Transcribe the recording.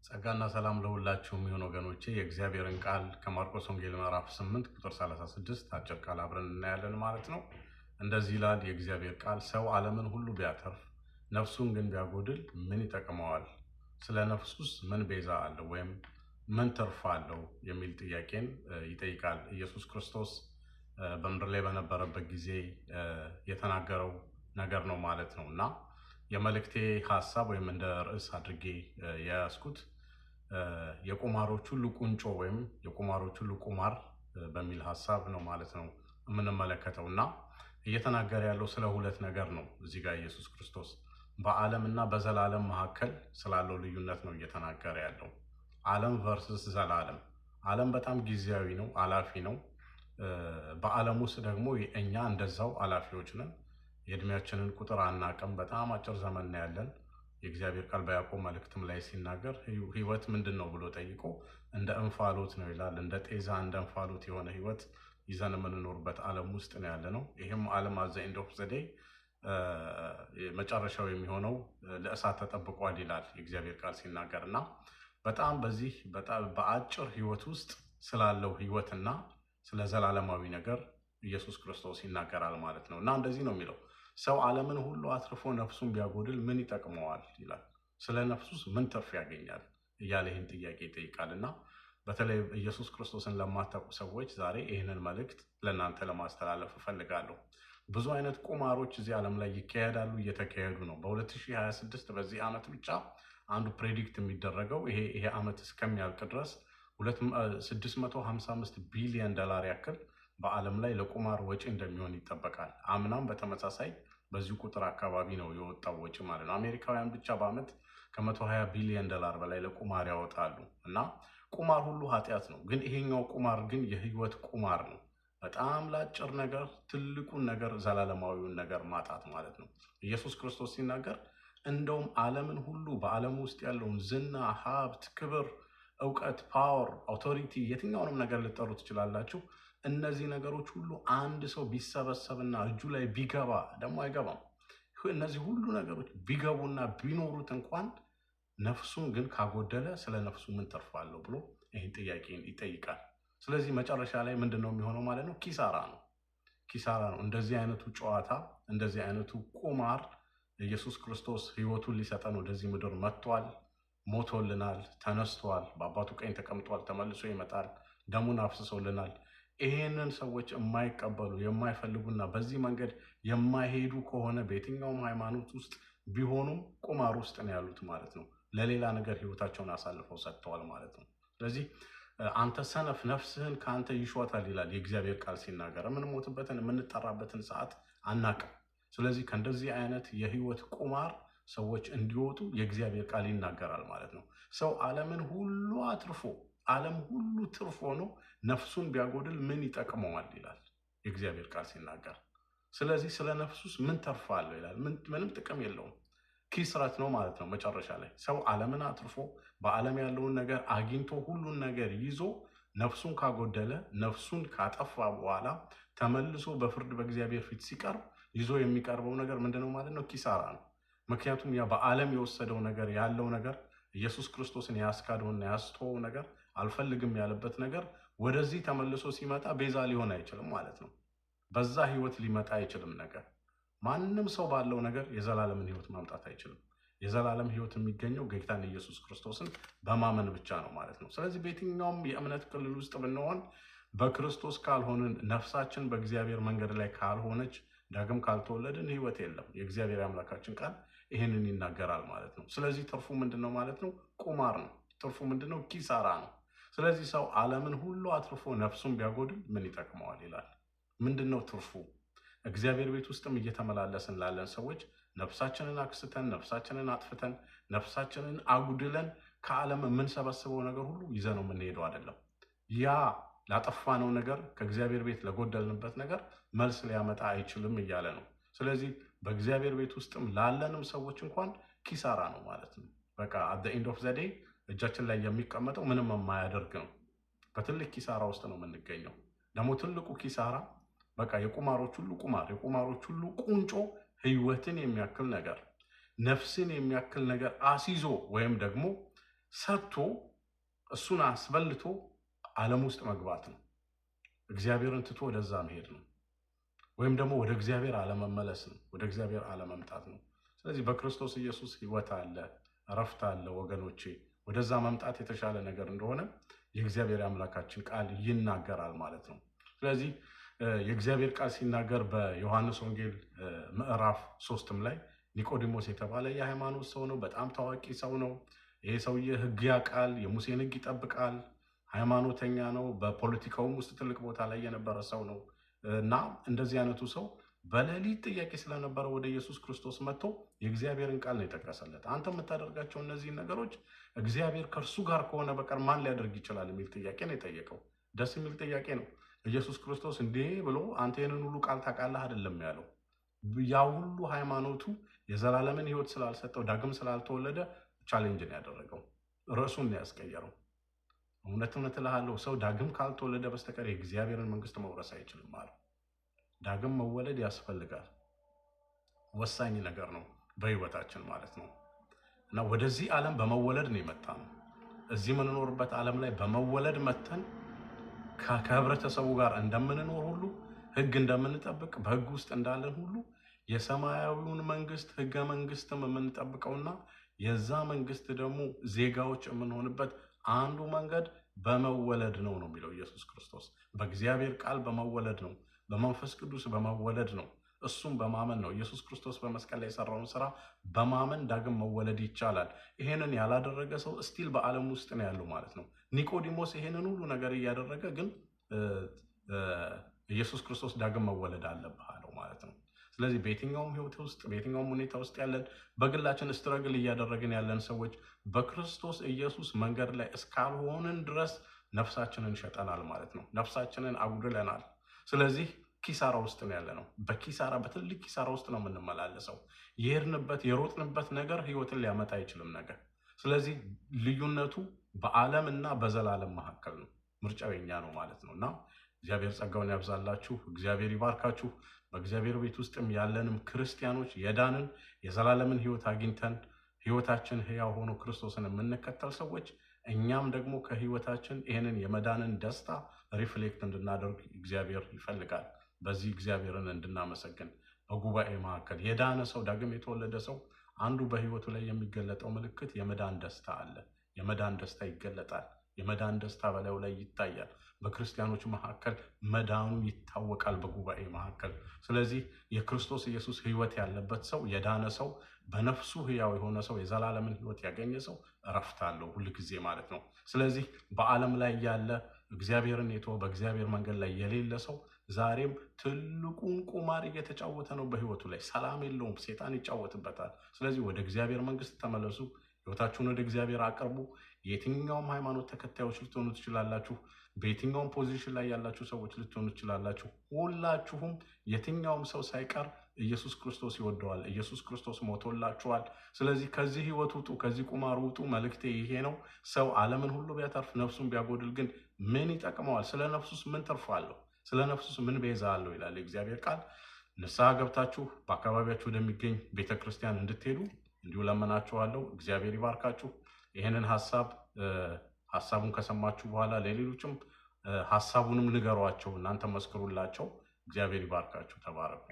ጸጋና ሰላም ለሁላችሁም ይሁን ወገኖቼ። የእግዚአብሔርን ቃል ከማርቆስ ወንጌል ምዕራፍ 8 ቁጥር 36 አጭር ቃል አብረን እናያለን ማለት ነው። እንደዚህ ይላል የእግዚአብሔር ቃል፣ ሰው ዓለምን ሁሉ ቢያተርፍ ነፍሱን ግን ቢያጎድል ምን ይጠቅመዋል? ስለ ነፍሱስ ምን ቤዛ አለው ወይም ምን ትርፍ አለው የሚል ጥያቄን ይጠይቃል። ኢየሱስ ክርስቶስ በምድር ላይ በነበረበት ጊዜ የተናገረው ነገር ነው ማለት ነው። እና የመልእክቴ ሀሳብ ወይም እንደ ርዕስ አድርጌ የያዝኩት የቁማሮች ሁሉ ቁንጮ ወይም የቁማሮች ሁሉ ቁማር በሚል ሀሳብ ነው ማለት ነው የምንመለከተው። እና እየተናገረ ያለው ስለ ሁለት ነገር ነው እዚህ ጋር ኢየሱስ ክርስቶስ በዓለም እና በዘላለም መካከል ስላለው ልዩነት ነው እየተናገረ ያለው። ዓለም versus ዘላለም። ዓለም በጣም ጊዜያዊ ነው፣ አላፊ ነው። በዓለም ውስጥ ደግሞ እኛ እንደዛው አላፊዎች ነን። የእድሜያችንን ቁጥር አናቅም። በጣም አጭር ዘመን ነው ያለን። የእግዚአብሔር ቃል በያዕቆብ መልእክትም ላይ ሲናገር ሕይወት ምንድን ነው ብሎ ጠይቆ እንደ እንፋሎት ነው ይላል። እንደ ጤዛ እንደ እንፋሎት የሆነ ሕይወት ይዘን የምንኖርበት ዓለም ውስጥ ነው ያለ ነው። ይህም ዓለም at the end of the day መጨረሻው የሚሆነው ለእሳት ተጠብቋል ይላል የእግዚአብሔር ቃል ሲናገር። እና በጣም በዚህ በአጭር ሕይወት ውስጥ ስላለው ሕይወትና ስለ ዘላለማዊ ነገር ኢየሱስ ክርስቶስ ይናገራል ማለት ነው። እና እንደዚህ ነው የሚለው፣ ሰው ዓለምን ሁሉ አትርፎ ነፍሱን ቢያጎድል ምን ይጠቅመዋል ይላል። ስለ ነፍሱስ ምን ትርፍ ያገኛል እያለ ይህን ጥያቄ ይጠይቃል። እና በተለይ ኢየሱስ ክርስቶስን ለማታውቁ ሰዎች ዛሬ ይህንን መልእክት ለእናንተ ለማስተላለፍ እፈልጋለሁ። ብዙ አይነት ቁማሮች እዚህ ዓለም ላይ ይካሄዳሉ፣ እየተካሄዱ ነው። በ2026 በዚህ ዓመት ብቻ አንዱ predict የሚደረገው ይሄ ዓመት እስከሚያልቅ ድረስ 655 ቢሊዮን ዶላር ያክል በዓለም ላይ ለቁማር ወጪ እንደሚሆን ይጠበቃል። አምናም በተመሳሳይ በዚሁ ቁጥር አካባቢ ነው የወጣው ወጪ ማለት ነው። አሜሪካውያን ብቻ በዓመት ከ120 ቢሊዮን ዶላር በላይ ለቁማር ያወጣሉ። እና ቁማር ሁሉ ኃጢአት ነው። ግን ይሄኛው ቁማር ግን የህይወት ቁማር ነው። በጣም ለአጭር ነገር ትልቁን ነገር ዘላለማዊውን ነገር ማጣት ማለት ነው። ኢየሱስ ክርስቶስ ሲናገር እንደውም ዓለምን ሁሉ በዓለም ውስጥ ያለውን ዝና፣ ሀብት፣ ክብር፣ እውቀት፣ power፣ authority የትኛውንም ነገር ልትጠሩ ትችላላችሁ። እነዚህ ነገሮች ሁሉ አንድ ሰው ቢሰበሰብና እጁ ላይ ቢገባ፣ ደግሞ አይገባም። እነዚህ ሁሉ ነገሮች ቢገቡና ቢኖሩት እንኳን ነፍሱን ግን ካጎደለ ስለ ነፍሱ ምን ትርፍ አለው ብሎ ይህን ጥያቄ ይጠይቃል። ስለዚህ መጨረሻ ላይ ምንድን ነው የሚሆነው ማለት ነው? ኪሳራ ነው። ኪሳራ ነው። እንደዚህ አይነቱ ጨዋታ፣ እንደዚህ አይነቱ ቁማር፣ ኢየሱስ ክርስቶስ ሕይወቱን ሊሰጠን ወደዚህ ምድር መጥቷል። ሞቶልናል፣ ተነስቷል፣ በአባቱ ቀኝ ተቀምጧል፣ ተመልሶ ይመጣል፣ ደሙን አፍስሶልናል። ይሄንን ሰዎች የማይቀበሉ፣ የማይፈልጉና በዚህ መንገድ የማይሄዱ ከሆነ በየትኛውም ሃይማኖት ውስጥ ቢሆኑም ቁማር ውስጥ ነው ያሉት ማለት ነው። ለሌላ ነገር ህይወታቸውን አሳልፈው ሰጥተዋል ማለት ነው። ስለዚህ አንተ ሰነፍ ነፍስህን ከአንተ ይሿታል ይላል የእግዚአብሔር ቃል ሲናገር። የምንሞትበትን የምንጠራበትን ሰዓት አናቅም። ስለዚህ ከእንደዚህ አይነት የህይወት ቁማር ሰዎች እንዲወጡ የእግዚአብሔር ቃል ይናገራል ማለት ነው። ሰው ዓለምን ሁሉ አትርፎ፣ ዓለም ሁሉ ትርፍ ሆኖ ነፍሱን ቢያጎድል ምን ይጠቅመዋል ይላል የእግዚአብሔር ቃል ሲናገር። ስለዚህ ስለ ነፍሱስ ምን ትርፍ አለው ይላል። ምንም ጥቅም የለውም። ኪስረት ነው ማለት ነው። መጨረሻ ላይ ሰው ዓለምን አትርፎ በዓለም ያለውን ነገር አግኝቶ ሁሉን ነገር ይዞ ነፍሱን ካጎደለ፣ ነፍሱን ካጠፋ በኋላ ተመልሶ በፍርድ በእግዚአብሔር ፊት ሲቀርብ ይዞ የሚቀርበው ነገር ምንድነው ማለት ነው? ኪሳራ ነው። ምክንያቱም ያ በዓለም የወሰደው ነገር፣ ያለው ነገር፣ ኢየሱስ ክርስቶስን ያስካደውና ያስተወው ነገር፣ አልፈልግም ያለበት ነገር ወደዚህ ተመልሶ ሲመጣ ቤዛ ሊሆን አይችልም ማለት ነው። በዛ ህይወት ሊመጣ አይችልም ነገር። ማንም ሰው ባለው ነገር የዘላለምን ህይወት ማምጣት አይችልም። የዘላለም ህይወት የሚገኘው ጌታን ኢየሱስ ክርስቶስን በማመን ብቻ ነው ማለት ነው። ስለዚህ በየትኛውም የእምነት ክልል ውስጥ ብንሆን በክርስቶስ ካልሆንን፣ ነፍሳችን በእግዚአብሔር መንገድ ላይ ካልሆነች፣ ዳግም ካልተወለድን ህይወት የለም። የእግዚአብሔር አምላካችን ቃል ይህንን ይናገራል ማለት ነው። ስለዚህ ትርፉ ምንድን ነው ማለት ነው? ቁማር ነው። ትርፉ ምንድን ነው? ኪሳራ ነው። ስለዚህ ሰው ዓለምን ሁሉ አትርፎ ነፍሱን ቢያጎድል ምን ይጠቅመዋል ይላል። ምንድን ነው ትርፉ? እግዚአብሔር ቤት ውስጥም እየተመላለስን ላለን ሰዎች ነፍሳችንን አክስተን፣ ነፍሳችንን አጥፍተን፣ ነፍሳችንን አጉድለን ከዓለም የምንሰበስበው ነገር ሁሉ ይዘነው የምንሄደው አይደለም። ያ ላጠፋነው ነገር፣ ከእግዚአብሔር ቤት ለጎደልንበት ነገር መልስ ሊያመጣ አይችልም እያለ ነው። ስለዚህ በእግዚአብሔር ቤት ውስጥም ላለንም ሰዎች እንኳን ኪሳራ ነው ማለት ነው። በቃ at the end of the day እጃችን ላይ የሚቀመጠው ምንም የማያደርግ ነው። በትልቅ ኪሳራ ውስጥ ነው የምንገኘው። ደግሞ ትልቁ ኪሳራ በቃ የቁማሮች ሁሉ ቁማር፣ የቁማሮች ሁሉ ቁንጮ ህይወትን የሚያክል ነገር፣ ነፍስን የሚያክል ነገር አስይዞ ወይም ደግሞ ሰጥቶ እሱን አስበልቶ ዓለም ውስጥ መግባት ነው። እግዚአብሔርን ትቶ ወደዛ መሄድ ነው። ወይም ደግሞ ወደ እግዚአብሔር አለመመለስ ነው። ወደ እግዚአብሔር አለመምጣት ነው። ስለዚህ በክርስቶስ ኢየሱስ ሕይወት አለ፣ እረፍት አለ ወገኖቼ። ወደዛ መምጣት የተሻለ ነገር እንደሆነ የእግዚአብሔር አምላካችን ቃል ይናገራል ማለት ነው። ስለዚህ የእግዚአብሔር ቃል ሲናገር በዮሐንስ ወንጌል ምዕራፍ 3 ላይ ኒቆዲሞስ የተባለ የሃይማኖት ሰው ነው። በጣም ታዋቂ ሰው ነው። ይሄ ሰውዬ ሕግ ያውቃል፣ የሙሴን ሕግ ይጠብቃል፣ ሃይማኖተኛ ነው። በፖለቲካውም ውስጥ ትልቅ ቦታ ላይ የነበረ ሰው ነው እና እንደዚህ አይነቱ ሰው በሌሊት ጥያቄ ስለነበረ ወደ ኢየሱስ ክርስቶስ መጥቶ የእግዚአብሔርን ቃል ነው የጠቀሰለት። አንተ የምታደርጋቸው እነዚህን ነገሮች እግዚአብሔር ከእርሱ ጋር ከሆነ በቀር ማን ሊያደርግ ይችላል የሚል ጥያቄ ነው የጠየቀው። ደስ የሚል ጥያቄ ነው። ኢየሱስ ክርስቶስ እንዴ ብሎ አንተ ይህንን ሁሉ ቃል ታውቃለህ አይደለም ያለው። ያ ሁሉ ሃይማኖቱ የዘላለምን ሕይወት ስላልሰጠው ዳግም ስላልተወለደ challenge ነው ያደረገው። ርዕሱን ነው ያስቀየረው። እውነት እውነት እልሃለሁ ሰው ዳግም ካልተወለደ በስተቀር የእግዚአብሔርን መንግስት መውረስ አይችልም አለ። ዳግም መወለድ ያስፈልጋል። ወሳኝ ነገር ነው በህይወታችን ማለት ነው። እና ወደዚህ ዓለም በመወለድ ነው የመጣ ነው። እዚህ የምንኖርበት ዓለም ላይ በመወለድ መተን ከህብረተሰቡ ጋር እንደምንኖር ሁሉ ህግ እንደምንጠብቅ በህግ ውስጥ እንዳለን ሁሉ የሰማያዊውን መንግስት ህገ መንግስትም የምንጠብቀውና የዛ መንግስት ደግሞ ዜጋዎች የምንሆንበት አንዱ መንገድ በመወለድ ነው ነው የሚለው ኢየሱስ ክርስቶስ። በእግዚአብሔር ቃል በመወለድ ነው፣ በመንፈስ ቅዱስ በመወለድ ነው፣ እሱም በማመን ነው። ኢየሱስ ክርስቶስ በመስቀል ላይ የሰራውን ስራ በማመን ዳግም መወለድ ይቻላል። ይሄንን ያላደረገ ሰው still በዓለም ውስጥ ነው ያለው ማለት ነው። ኒቆዲሞስ ይሄንን ሁሉ ነገር እያደረገ ግን ኢየሱስ ክርስቶስ ዳግም መወለድ አለብህ አለው ማለት ነው። ስለዚህ በየትኛውም ህይወት ውስጥ በየትኛውም ሁኔታ ውስጥ ያለን በግላችን struggle እያደረግን ያለን ሰዎች በክርስቶስ ኢየሱስ መንገድ ላይ እስካልሆንን ድረስ ነፍሳችንን ሸጠናል ማለት ነው። ነፍሳችንን አጉድለናል። ስለዚህ ኪሳራ ውስጥ ነው ያለነው። በኪሳራ በትልቅ ኪሳራ ውስጥ ነው የምንመላለሰው። የሄድንበት የሮጥንበት ነገር ህይወትን ሊያመጣ አይችልም ነገር። ስለዚህ ልዩነቱ በዓለም እና በዘላለም መካከል ነው። ምርጫው የኛ ነው ማለት ነው። እና እግዚአብሔር ጸጋውን ያብዛላችሁ። እግዚአብሔር ይባርካችሁ። በእግዚአብሔር ቤት ውስጥም ያለንም ክርስቲያኖች የዳንን የዘላለምን ህይወት አግኝተን ህይወታችን ህያው ሆኖ ክርስቶስን የምንከተል ሰዎች እኛም ደግሞ ከህይወታችን ይህንን የመዳንን ደስታ reflect እንድናደርግ እግዚአብሔር ይፈልጋል። በዚህ እግዚአብሔርን እንድናመሰግን በጉባኤ መካከል የዳነ ሰው ዳግም የተወለደ ሰው አንዱ በህይወቱ ላይ የሚገለጠው ምልክት የመዳን ደስታ አለ። የመዳን ደስታ ይገለጣል። የመዳን ደስታ በላዩ ላይ ይታያል። በክርስቲያኖች መካከል መዳኑ ይታወቃል፣ በጉባኤ መካከል። ስለዚህ የክርስቶስ ኢየሱስ ህይወት ያለበት ሰው የዳነ ሰው በነፍሱ ህያው የሆነ ሰው የዘላለምን ህይወት ያገኘ ሰው እረፍት አለው ሁል ጊዜ ማለት ነው። ስለዚህ በዓለም ላይ ያለ እግዚአብሔርን የተወ በእግዚአብሔር መንገድ ላይ የሌለ ሰው ዛሬም ትልቁን ቁማር እየተጫወተ ነው። በህይወቱ ላይ ሰላም የለውም። ሴጣን ይጫወትበታል። ስለዚህ ወደ እግዚአብሔር መንግስት ተመለሱ። ህይወታችሁን ወደ እግዚአብሔር አቅርቡ። የትኛውም ሃይማኖት ተከታዮች ልትሆኑ ትችላላችሁ። በየትኛውም position ላይ ያላችሁ ሰዎች ልትሆኑ ትችላላችሁ። ሁላችሁም የትኛውም ሰው ሳይቀር ኢየሱስ ክርስቶስ ይወደዋል። ኢየሱስ ክርስቶስ ሞቶላችኋል። ስለዚህ ከዚህ ህይወት ውጡ፣ ከዚህ ቁማር ውጡ። መልእክቴ ይሄ ነው። ሰው ዓለምን ሁሉ ቢያተርፍ ነፍሱን ቢያጎድል ግን ምን ይጠቅመዋል? ስለ ነፍሱስ ምን ትርፍ አለው? ስለ ነፍሱስ ምን ቤዛ አለው? ይላል የእግዚአብሔር ቃል። ንስሐ ገብታችሁ በአካባቢያችሁ ወደሚገኝ ቤተክርስቲያን እንድትሄዱ እንዲሁ ለመናችኋለሁ። እግዚአብሔር ይባርካችሁ። ይህንን ሀሳቡን ከሰማችሁ በኋላ ለሌሎችም ሀሳቡንም ንገሯቸው፣ እናንተ መስክሩላቸው። እግዚአብሔር ይባርካችሁ። ተባረኩ።